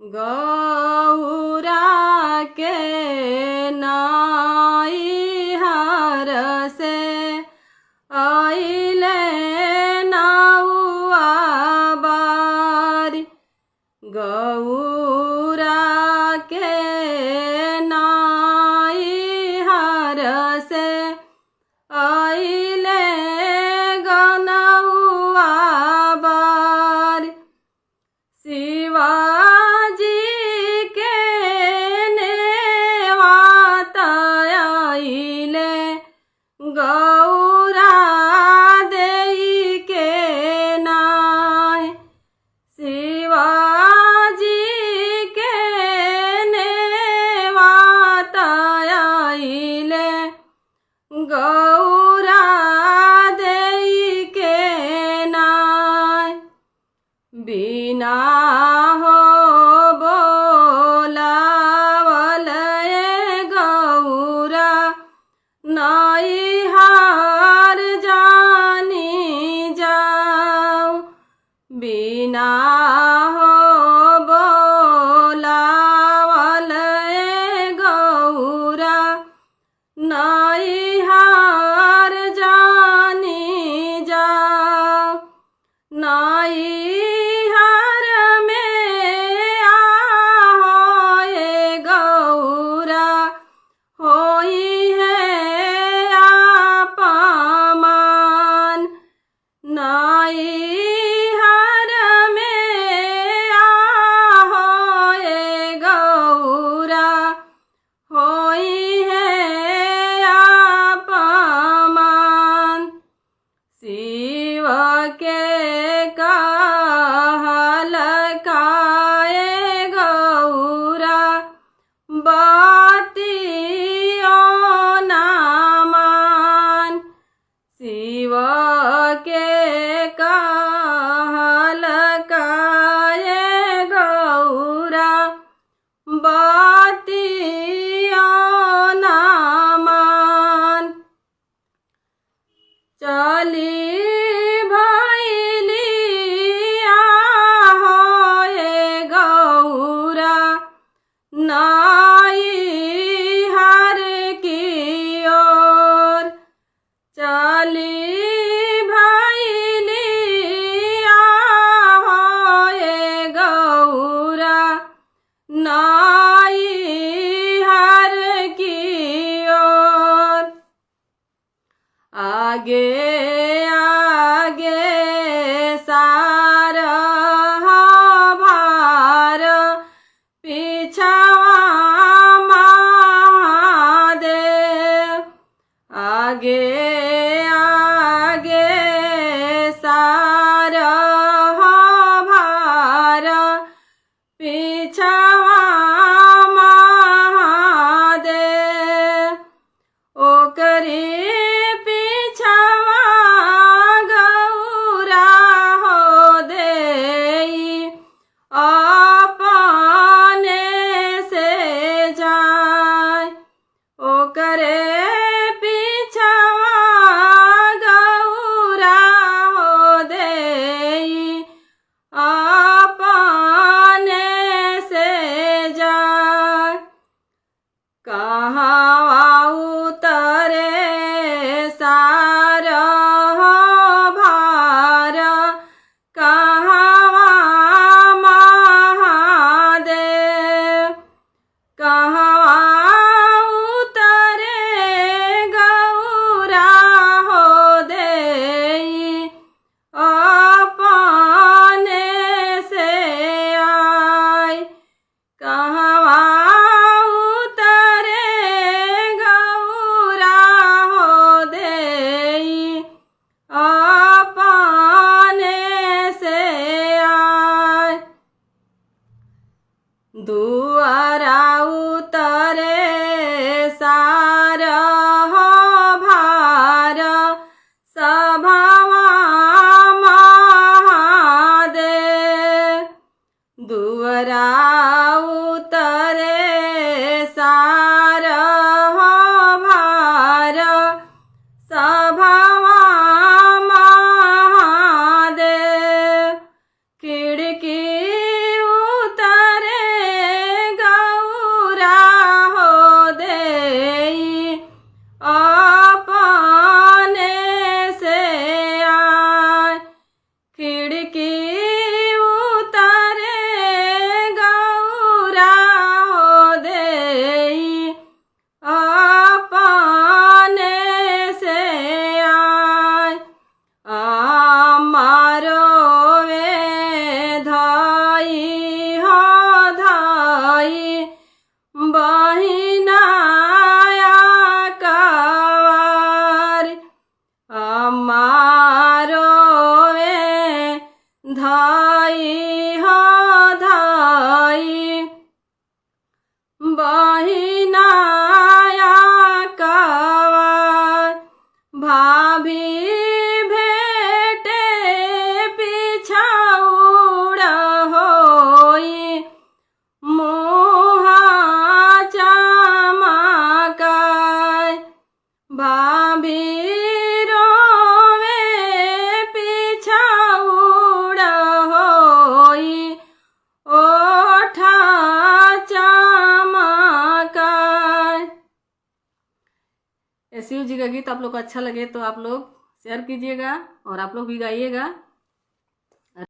गौरा के नैहर से अइले नौआ बारी। गौरा के नैहर से अइले गनौआ बारी। शिवाजी के नेवाता अइले गौरा देई के नाय। शिवाजी के नेवाता अइले गौरा देई के नाय। बिना हो बोलावल गौरा नैहर जानी जाओ। बिना हो बोलावल गौरा नैहर जानी जाओ। नैहर में आए गौरा होई है अपमान। नैहर में आए गौरा होई है अपमान। शिव के कहल काए गौरा बतियो ना मान। शिव के कहल काए गौरा बतियो ना मान। चली भैली होए गौरा नैहर की ओर। चली भैली होए गौरा नैहर की ओर। आगे आगे सारा भार पीछावा महादेव। आगे आगे सारा भार पीछावा महादेव। ओकरे पीछावा गौरा हो देई अपने से जाय। ओकरे पीछावा गौरा हो देई अपने से जाय। कहाँ उतरे सारा भार कहाँ महादेव। कहाँ उतरे गौरा हो देई अपने से आय। कहवा उतरे गौरा हो देई अपने से आय। दुआरा उतरे सारा भार सभावा महादेव। दुआरा उतरे सारा भार सभावा महादेव। खिड़की उतरे अम्मा रोवे धाई हो धाई, बहिनाया कवार भाभी भेटे पिछाउड़ होई, मोहा चमकाय भाभी रोवे पिछाउड़ होई, ओठा चमकाय। शिव जी का गीत आप लोग को अच्छा लगे तो आप लोग शेयर कीजिएगा और आप लोग भी गाइएगा।